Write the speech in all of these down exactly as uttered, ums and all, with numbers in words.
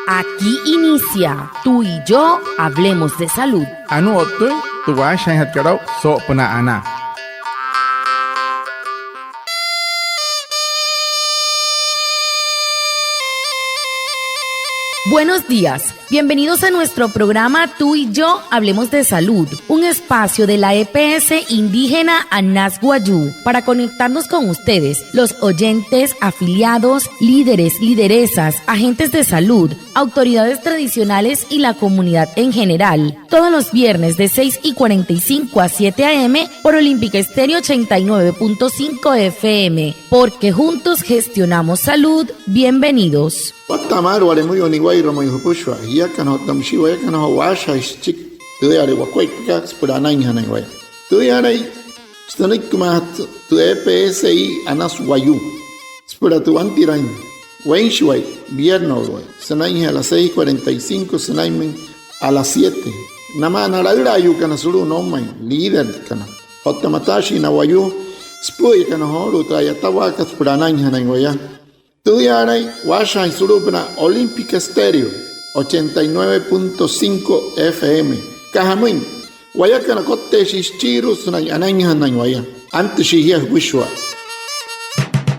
Aquí inicia Tú y yo hablemos de salud. Anuu o'ttüin tü waashajaainjatkat aa'u soo'opünaa anaa. Buenos días. Bienvenidos a nuestro programa Tú y yo hablemos de salud, un espacio de la E P S indígena Anas Wayuu, para conectarnos con ustedes, los oyentes, afiliados, líderes, lideresas, agentes de salud, autoridades tradicionales y la comunidad en general. Todos los viernes de seis y cuarenta y cinco a siete a. m. por Olímpica Estéreo ochenta y nueve punto cinco F M. Porque juntos gestionamos salud. Bienvenidos. Watta'a maalü wale müyuu niwa'irua ma'i jüpüshua jiakana otta müshii wayakana joo waashajaai süchiki tüüyaale wakuaippakat süpüla anainjanain waya. Tüüyaalai sünüikimaajatü tü E P S I Anas Wayuu süpüla tü wantiraain weinshiwai, vierno'uluwai, sünainjee a las seis cuarenta y cinco sünainmüin a las siete. Namaa na laülaayuukana sulu'u noumain, líderkana otta mataashii na wayuu süpü'üyakana joolu'u tü a'yatawaakat süpüla anainjanain waya. Tüüyaalain waashajaain sulu'upünaa Olímpica Estéreo ochenta y nueve punto cinco F M. Aka jamüin, wayakana kotteeshii süchiirua sünain anainjanain waya. Antüshii jia jüpüshua.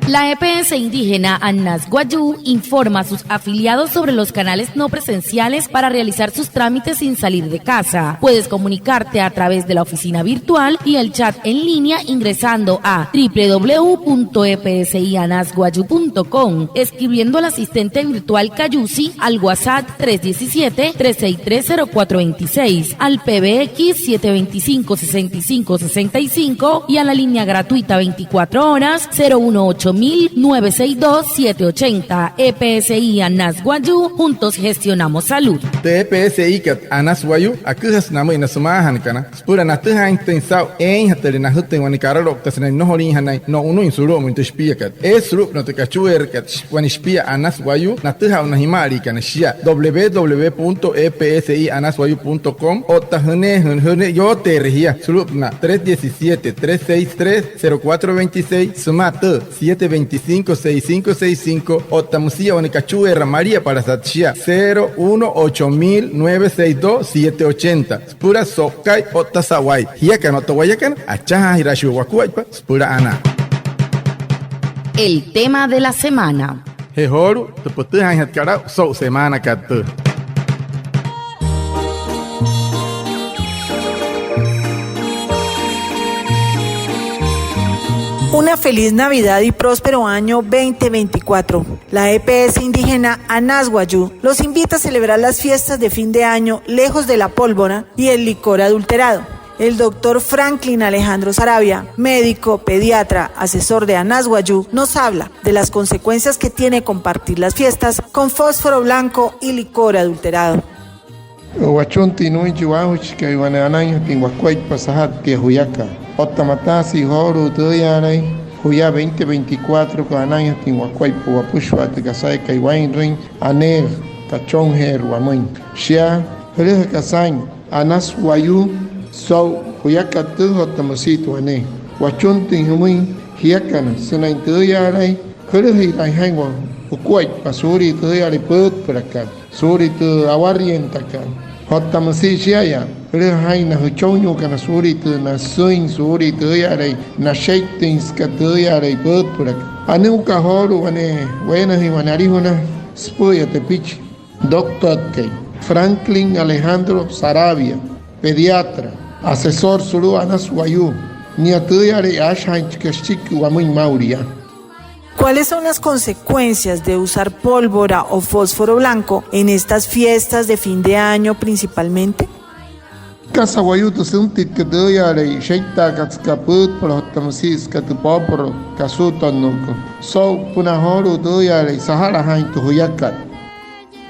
La E P S indígena Anas Wayuu informa a sus afiliados sobre los canales no presenciales para realizar sus trámites sin salir de casa. Puedes comunicarte a través de la oficina virtual y el chat en línea ingresando a w w w punto e p s i anas wayuu punto com, escribiendo al asistente virtual Cayusi al WhatsApp tres diecisiete, tres seis tres, cero cuatro veintiséis, al P B X siete veinticinco, sesenta y cinco, sesenta y cinco y a la línea gratuita veinticuatro horas, cero uno ocho mil nueve seis dos siete ochenta. E P S I Anas Wayuu, juntos gestionamos salud. Tü E P S I kat Anas Wayuu aküjasü namüin na sümaajanakana süpüla natüjaainjatüin saa'u eeinjatüle najütüin wane karaloukta sünain nnojoliinjanain no'unüin sulu'umüin tü shipiakat. Eesü sulu'upünaa tü kachueerakat wane shipia Anas Wayuu, natüjaa aa'u na jima'aliikana shia w w w punto e p s i anas wayuu punto com otta jüneejüin, jüneejüin yooteere jia sulu'upünaa tres diecisiete, tres seis tres, cero cuatro veintiséis sümaa tü siete veinticinco, seis cinco seis cinco otta müsia wane kachueera maliapalasat shia cero uno ocho mil nueve seis dos siete ochenta. Süpüla so'uka'i otta sa'wai. Jiakana otta wayakana, achajaajiraashii wakuaippa süpüla anaa. El tema de la semana. Je joolu'u tü pütüjaainjatkat aa'u so'u semaanakat tüü. Una feliz Navidad y próspero año veinte veinticuatro. La E P S indígena Anas Wayuu los invita a celebrar las fiestas de fin de año lejos de la pólvora y el licor adulterado. El doctor Franklin Alejandro Sarabia, médico, pediatra, asesor de Anas Wayuu, nos habla de las consecuencias que tiene compartir las fiestas con fósforo blanco y licor adulterado. Wachuntüin nümüin chi waajuchikai wane anainjatüin wakuaippa saja'ttia juyakat. Otta mataasü joolu'u tüüyaalain juya veinte veinticuatrokot anainjatüin wakuaippa wapüshua tü kasayakai waa'inrüin, aneerü, kachonjeerü wamüin. Shia jülüjaka saa'in Anas Wayuu so'u juyakat tüü otta müsia tü wane. Wachuntüin jümüin jiakana sünain tüüyaalain jülüjiraain jaa'in wakuaippa suulia tüüyaalain pütpülakat, suulia tü awarieentakat. Otta müsia shia'aya, jülüja jaa'in na jüchonnukana suulia tü nasüin, suulia tüüyaalain nasheitüin süka tüüyaalain pütpülakat. Anuu aka joolu'u wane weenajüin wane alijuna süpü'üya tepichi doctorkai Franklin Alejandro Sarabia, pediatra, asesor sulu'u Anas Wayuu. Nia tüüyaalain aashajaain tü kasa süchiki wamüin maa'ulu yaa. ¿Cuáles son las consecuencias de usar pólvora o fósforo blanco en estas fiestas de fin de año principalmente? ¿Kasa wayuu tü süntitkat tüüyaalain sheitaakat süka pütpüla otta müsia süka tü pooporo kasuutonnuukot? So'upünaa joolu'u tüüyaalain saja'lajaain tü juyakat.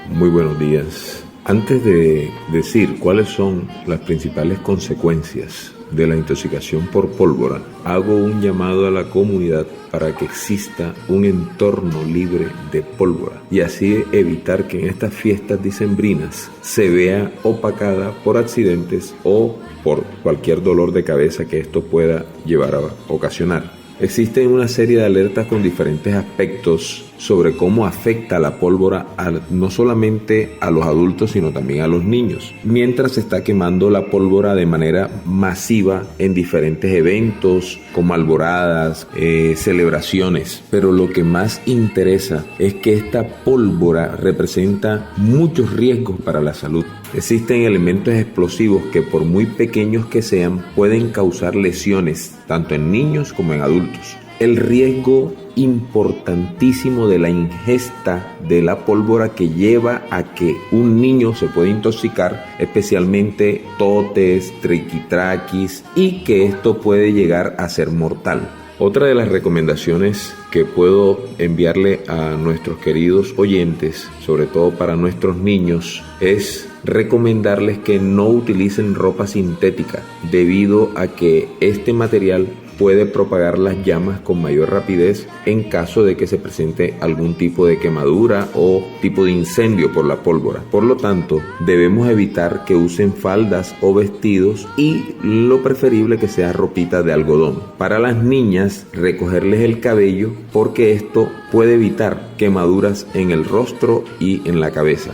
Muy buenos días. Antes de decir cuáles son las principales consecuencias de la intoxicación por pólvora, hago un llamado a la comunidad para que exista un entorno libre de pólvora y así evitar que en estas fiestas dicembrinas se vea opacada por accidentes o por cualquier dolor de cabeza que esto pueda llevar a ocasionar. Existen una serie de alertas con diferentes aspectos sobre cómo afecta la pólvora a, no solamente a los adultos, sino también a los niños, mientras se está quemando la pólvora de manera masiva en diferentes eventos, como alboradas, eh, celebraciones. Pero lo que más interesa es que esta pólvora representa muchos riesgos para la salud. Existen elementos explosivos que, por muy pequeños que sean, pueden causar lesiones tanto en niños como en adultos. El riesgo importantísimo de la ingesta de la pólvora que lleva a que un niño se pueda intoxicar, especialmente totes, triquitraquis, y que esto puede llegar a ser mortal. Otra de las recomendaciones que puedo enviarle a nuestros queridos oyentes, sobre todo para nuestros niños, es recomendarles que no utilicen ropa sintética, debido a que este material puede propagar las llamas con mayor rapidez en caso de que se presente algún tipo de quemadura o tipo de incendio por la pólvora. Por lo tanto, debemos evitar que usen faldas o vestidos y lo preferible que sea ropita de algodón. Para las niñas, recogerles el cabello, porque esto puede evitar quemaduras en el rostro y en la cabeza.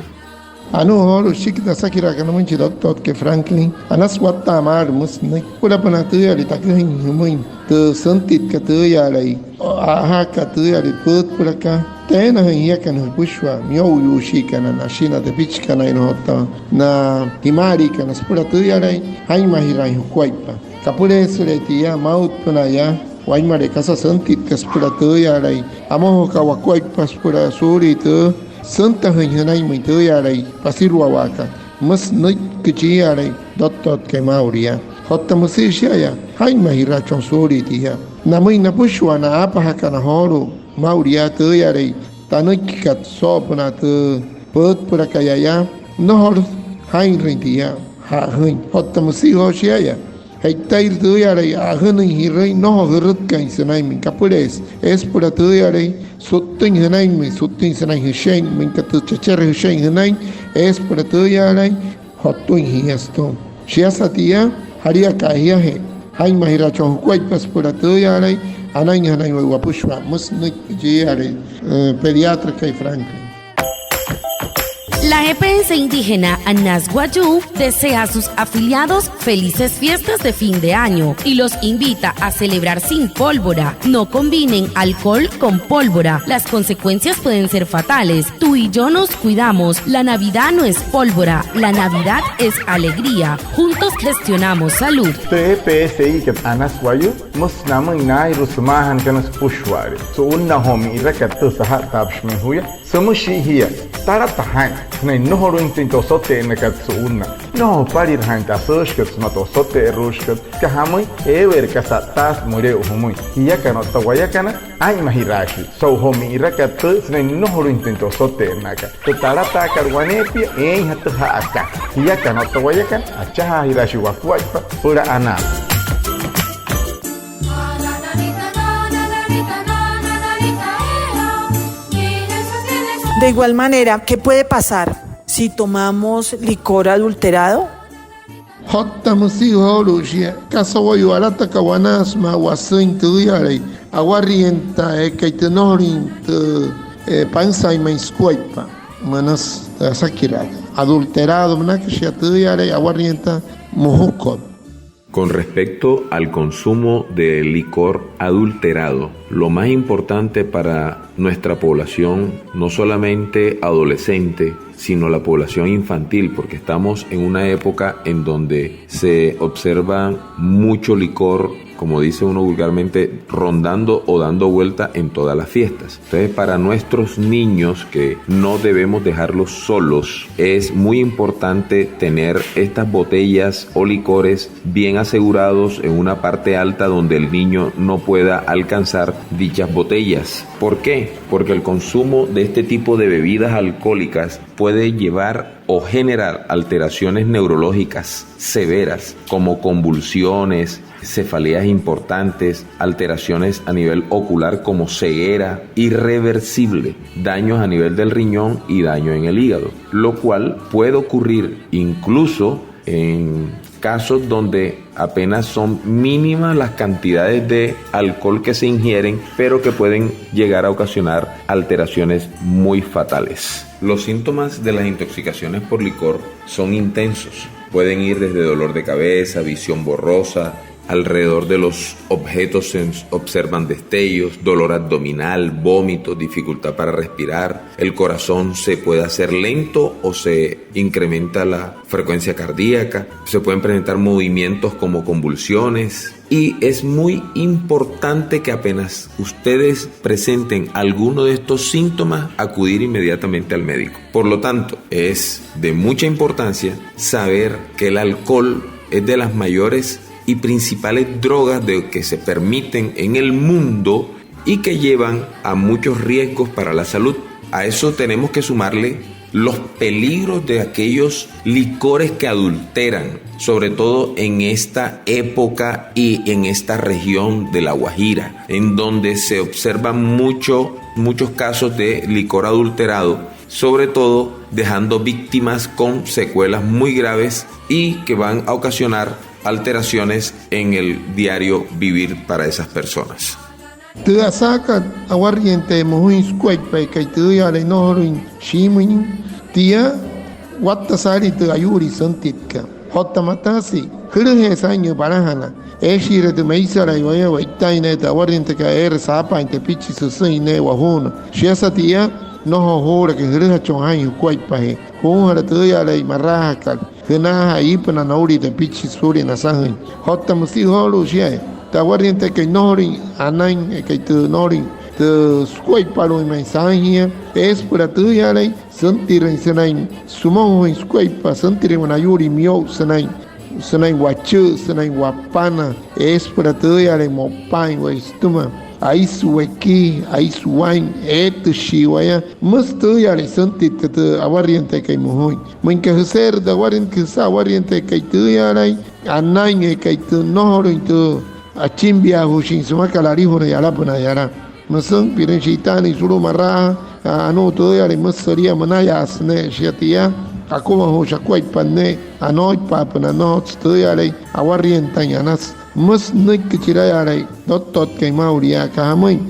Anuu joolu'u süchikit asakiraakana müin chi doctorkai Franklin, anasü watta'a maalü müsü nünüiki süpülapünaa tüüyale taküjain jümüin tü süntitkat tüüyalai, a'ajaakat tüüyalai, pütpülakat. Teenajüin jiakana jüpüshua miyo'uyuushiikana, nashina tepichikanairua otta na jimaaliikana süpüla tüüyalai, jaa'inmajiraain jukuaippa. Kapüleesüle tia maa'utpünaa yaa wainmale kasa süntitkat süpüla tüüyalai, amojoka wakuaippa süpüla suulia tü süntajüin jünainmüin tüüyalai pasiruawaakat. Müsü nünüiki chiiyalai doctorkai maa'ulu yaa. Otta müsia shia yaa, jaa'inmajiraachon suulia tia. Namüin napüshua na aapajakana joolu'u maa'ulu yaa tüüyalai tanüikikat soo'opünaa tü pütpülakat yaa, nnojolü jaa'inrüin tia ja'ajüin. Otta müsia joo shia yaa, je'itairü tüüyalai a'ajünüin ji'rüin, nnojo jürütkaain sünainmüin, kapüleesü. Eesü süpüla tüüyalai su'ttüin jünainmüin, su'ttüin sünain jüshe'in, müinka tü chechere jüshe'in jünain, eesü süpüla tüüyalai jottüin jia sütüma. Shiasa tia, jaliaka'a jiajee, jaa'inmajiraachon jukuaippa süpüla tüüyalai anainjanain wapüshua. Müsü nünüiki chiiyalai, eh, pediatrakai Franklin. La E P S indígena Anas Wayuu desea a sus afiliados felices fiestas de fin de año y los invita a celebrar sin pólvora. No combinen alcohol con pólvora. Las consecuencias pueden ser fatales. Tú y yo nos cuidamos. La Navidad no es pólvora. La Navidad es alegría. Juntos gestionamos salud. Tü E P S I kat Anas Wayuu, müsü namüin nairua sümaajanakana süpüshua'ale. Su'unnaa joo mi'irakat tüü saja'ttaapüshi ma'i juya. Sümüshii jia, talata jaa'in sünain nnojolüinjatüin tü osote'ennakat su'unnaa. Nnojo jüpalira jaa'in tü asüüshikat sümaa tü osote'eruushikat, süka jamüin, eeweere kasa a'ttaasü müle'u jümüin. Jiakana otta wayakana, aa'inmajiraashii so'u joo mi'irakat tüü sünain nnojolüinjatüin tü osote'ennaakat. Tü talataakat waneepia, eeinjatü ja'aka. Jiakana otta wayakana, achajaajiraashii wakuaippa süpüla anaa. De igual manera, ¿qué puede pasar si tomamos licor adulterado? Otta müsia joolu'u shia, kasa wayuu alataka wanaa sümaa wasüin tüüyalai, awarieenta eekai tü nnojolüin tü, eh, pansaain ma'i sukuaippa, münüsü tü asakiraakana. Adulterado münaka shia tüüyalai, awarieenta mojukot. Con respecto al consumo de licor adulterado, lo más importante para nuestra población, no solamente adolescente, sino la población infantil, porque estamos en una época en donde se observa mucho licor, como dice uno vulgarmente, rondando o dando vuelta en todas las fiestas. Entonces, para nuestros niños, que no debemos dejarlos solos, es muy importante tener estas botellas o licores bien asegurados en una parte alta donde el niño no pueda alcanzar dichas botellas. ¿Por qué? Porque el consumo de este tipo de bebidas alcohólicas puede llevar o generar alteraciones neurológicas severas, como convulsiones, cefaleas importantes, alteraciones a nivel ocular como ceguera irreversible, daños a nivel del riñón y daño en el hígado, lo cual puede ocurrir incluso en casos donde Apenas son mínimas las cantidades de alcohol que se ingieren, pero que pueden llegar a ocasionar alteraciones muy fatales. Los síntomas de las intoxicaciones por licor son intensos. Pueden ir desde dolor de cabeza, visión borrosa, alrededor de los objetos se observan destellos, dolor abdominal, vómito, dificultad para respirar, el corazón se puede hacer lento o se incrementa la frecuencia cardíaca, se pueden presentar movimientos como convulsiones y es muy importante que apenas ustedes presenten alguno de estos síntomas, acudir inmediatamente al médico. Por lo tanto, es de mucha importancia saber que el alcohol es de las mayores y principales drogas de que se permiten en el mundo y que llevan a muchos riesgos para la salud. A eso tenemos que sumarle los peligros de aquellos licores que adulteran, sobre todo en esta época y en esta región de La Guajira, en donde se observan mucho, muchos casos de licor adulterado, sobre todo dejando víctimas con secuelas muy graves y que van a ocasionar alteraciones en el diario vivir para esas personas. Tü asaakat awarriente'e mojuin sukuaippa eekai tüüya'alai nnojolüin shiimüin, tia watta saalii tü ayuulii süntitkat. Otta mataasü jülüjee saa'inyüü palajana, eeshiire tü meisalai waya we'itaain ne'e tü awarrientekat eere saapaain tepichi süsüin ne'e wajuuna. Shiasa tia, nnojo juu'ulaka jülüjachon jaa'in jukuaippajee. Juujala tüüya'alai maraajakat jünaaja'a iipünaa noulia tepichi suulia nasajüin. Otta müsia joolu'u shia, tü awarrientekai nnojolüin anain eekai tü nnojolüin tü sukuaippalu'uin ma'i saain jia, eesü süpüla tüüya'alai süntirüin sünain sümojujüin sukuaippa, süntirüin wane ayuulii miyo'u sünain sünain wachü'ü, sünain wapana, eesü süpüla tüüya'alai mo'upaain waya sütüma, aisü wekii, aisü waa'in, eetüshii waya, müsü tüüya'alai süntitka tü awarrientekai mojuin. Müinka jüseerü tü awarrientekai, jüse'e awarrientekai tüüya'alai anain eekai tü nnojolüin tü achimbiajuushin sümakat alijuna yalapünaa yala. Müsü pi'rüin shi'itaanüin sulu'u maraaja, a, anuu tüüya'alai müsü sülia münayaasü ne'e shia tia, akumajuushi akuaippa ne'e, anooipaapünaa, nnojotsü tüüya'alai awarrientain anasü. Müsü nünüiki chiraya'alai tottotkai maa'ulu yaa, aka jamüin,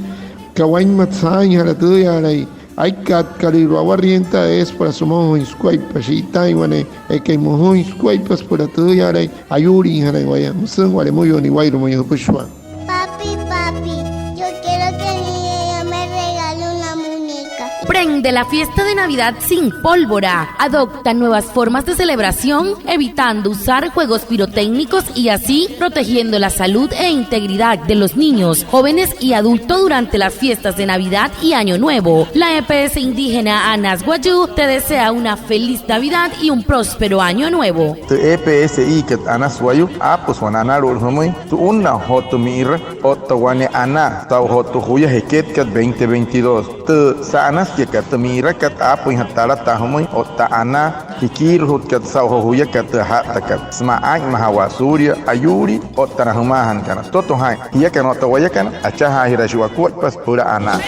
aka wainma saainjala tüüya'alai aikaatkalüirua awarrientaa, eesü süpüla sümojujüin sukuaippa, shi'itaain wane eekai mojuin sukuaippa süpüla tüüya'alai ayuulinjanain waya. Müsüin wa'lemüyuu niwairumüin jüpüshua. Papi, papi, yo quiero que mi niña me regale una muñeca. Prende la fiesta de Navidad sin pólvora. Adopta nuevas formas de celebración, evitando usar juegos pirotécnicos y así protegiendo la salud e integridad de los niños, jóvenes y adultos durante las fiestas de Navidad y Año Nuevo. La E P S indígena Anas Wayuu te desea una feliz Navidad y un próspero Año Nuevo. Tü E P S I kat Anas Wayuu aapüsü wane analu'ut jümüin: tu'unnaa joo tü mi'ira otta wane anaa saa'u joo tü juya jeketkat veinte veintidós. Tü sa'anasükiakat, tü mi'irakat, aapüinjatü talataa jümüin otta anaa jikiirujutkat saa'u joo juyakat tü aja'ttakat sümaa aa'inmajawaa suulia ayuulii otta na jümaajanakana. Soto jaa'in, jiakana otta wayakana, achajaajiraashii wakuaippa süpüla anaa.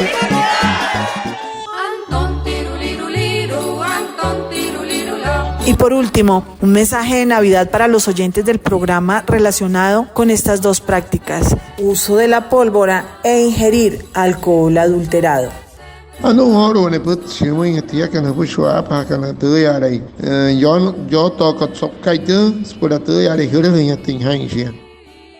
Y por último, un mensaje de Navidad para los oyentes del programa relacionado con estas dos prácticas. Uso de la pólvora e ingerir alcohol adulterado. Anuu joolu'u wane pütchi jümüin jiakana jüpüshua aapajakana tüüya'alai, eh, yoo, yootookat so'uka'i tüü süpüla tüüya'alai jülüjüinjatüin jaa'in shia.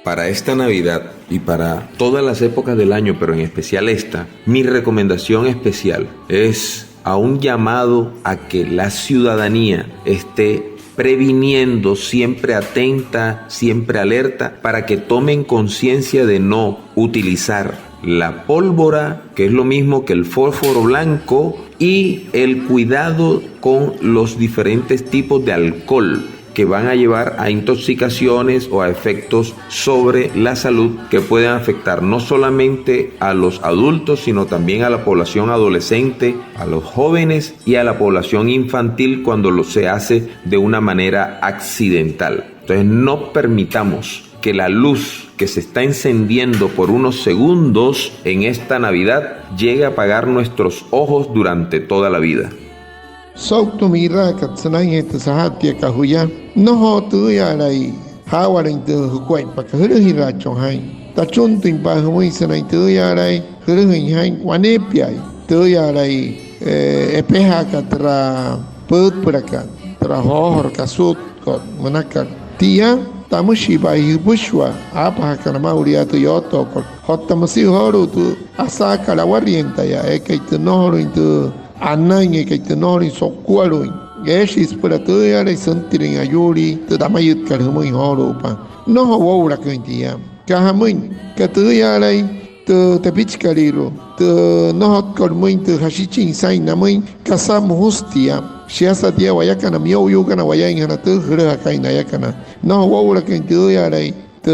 Para esta Navidad y para todas las épocas del año, pero en especial esta, mi recomendación especial es a un llamado a que la ciudadanía esté previniendo, siempre atenta, siempre alerta, para que tomen conciencia de no utilizar la pólvora, que es lo mismo que el fósforo blanco, y el cuidado con los diferentes tipos de alcohol que van a llevar a intoxicaciones o a efectos sobre la salud que pueden afectar no solamente a los adultos, sino también a la población adolescente, a los jóvenes y a la población infantil cuando lo, se hace de una manera accidental. Entonces, no permitamos que la luz que se está encendiendo por unos segundos en esta Navidad llegue a apagar nuestros ojos durante toda la vida. So'u tü mi'iraakat sünainjee tü saja'ttiakat juya, nnojo tüüya'alai jaawalüin tü jukuaippakat, jülüjiraachon jaa'in. Tachuntüinpa'a jümüin sünain tüüya'alai, jülüjüin jaa'in waneepiai tüüya'alai, eh, epejaakat türa pütpülakat, türa joojorü kasutkot münakat. Tia, tamüshii pa'i jüpüshua aapajakana maa'ulu yaa tü yootookot. Otta müsia joolu'u tü asaakat awarieentayaa eekai tü nnojolüin tü annain eekai tü nnojolüin sokualu'uin. Eeshii süpüla tüüya'alai süntirüin ayuulii tü tamayütkat jümüin joolu'upa. Nnojo woo'ulaküin tia. Aka jamüin, aka tüüya'alai tü tepichikalüirua, tü nnojotkat müin tü jashichin saa'in namüin, kasa mojusü tia. Shiasa tia wayakana miyo'uyuukana wayainjana tü jülüjakain nayakana. Nnojo woo'ulaküin tüüya'alai tü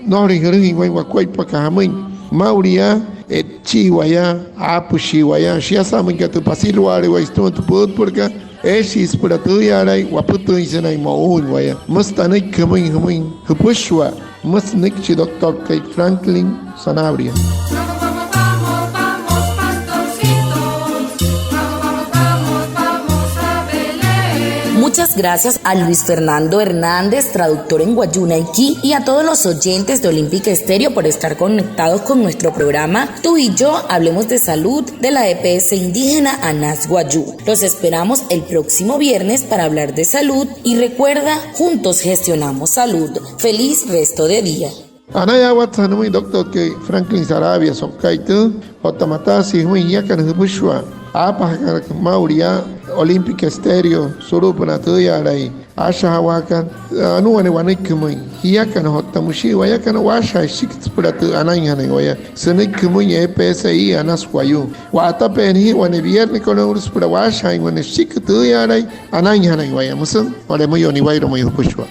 nnojolüin jülüjüin waa'in wakuaippakat jamüin. Maa'ulu yaa, etchii waya, aapüshii waya. Shiasa müin aka tü pasilua'aleewai sütüma tü pütpülakat, eeshii süpüla tüüya'alai wapütüin sünain mo'uuin waya. Müsü tanüiki jümüin jümüin jüpüshua. Müsü nünüiki chi doctorkai Franklin Sanabria. Muchas gracias a Luis Fernando Hernández, traductor en wayuunaiki, y a todos los oyentes de Olímpica Estéreo por estar conectados con nuestro programa Tú y yo hablemos de salud de la EPS indígena Anas Wayuu. Los esperamos el próximo viernes para hablar de salud y recuerda, juntos gestionamos salud. Feliz resto de día. Anayaawatse nümüin doctorkai Franklin Sarabia so'uka'i tüü, otta mataasü jümüin jiakana jüpüshua aapajakana maa'ulu yaa Olímpica Estéreo sulu'upünaa tüüya'alai aashajawaakat, anuu wane wanüiki jümüin. Jiakana otta müshii wayakana, waashajaashi süchiki süpüla tü anainjanain waya. Sünüiki jümüin EPSI Anas Wayuu. Wa'atapeena jia wane viernekat no'ulu süpüla waashajaain wane süchiki tüüya'alai anainjanain waya. Müsü, ole müyoo niwairua müin jüpüshua.